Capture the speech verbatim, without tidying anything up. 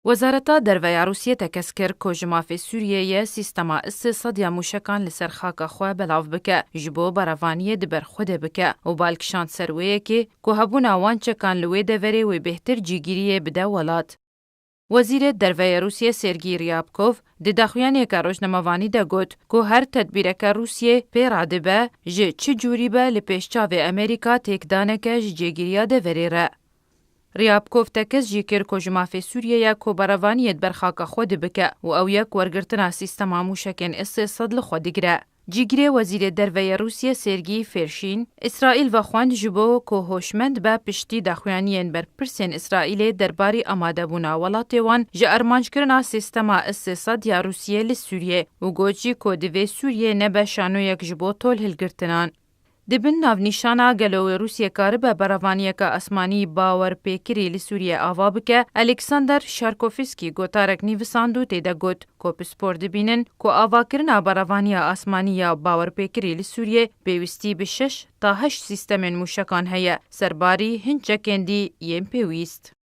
Wezareta Derve ya Rûsiyê tekez kir ku ji mafê Sûriyê ye sîstema S sê sed ya mûşekan li ser xaka xwe belav bike, ji bo berevaniyê di ber Xwedê bike û bal kişand ser wê yekê ku hebûna wan çekan li wê deverê wê bêhtir cîgiriyê bide welat. Wezîrê Derve yê Rûsiyê Sergî Ryabkov di daxuyaniyeke rojnamevanî de got ku her tedbîreke Rûsiyê pê radibe, ji çi cûrî be li pêş çavê Amerîka têkdaneke ji cêgiriya deverê re. Ryabkov tekez jî kir ku ji mafê Sûriyê ye ku berevaniyê di ber xaka xwe de bike û ew yek wergirtina sîstema mûşekên S sê sed li xwe digire. Cîgirê Wezîrê Derve yê Rûsiyê Sergî Fêrşîn, Îsraîl vexwend ji bo ku hoşmend be piştî daxuyaniyên berpirsên Îsraîlê derbarî amadebûna welatê wan ji armanckirina sîstema S sê sed ya Rûsiyê li Sûriyê û got jî ku divê Sûriyê nebe şanoyek ji bo tolhilgirtinan. Di bin navnîşana gelo wê Rûsiyê karibe berevaniyeke asmanî bawerpêkirî li Sûriyê ava bike, Alexander Şarkofîskî gotarek nivîsand û tê de got ku pispor dibînin ku avakirina berevaniya asmanî ya bawerpêkirî li Sûriyê pêwîstî bi şeş ta heşt sîstemên mûşekan heye, serbarî hin çekên dî yên pêwîst.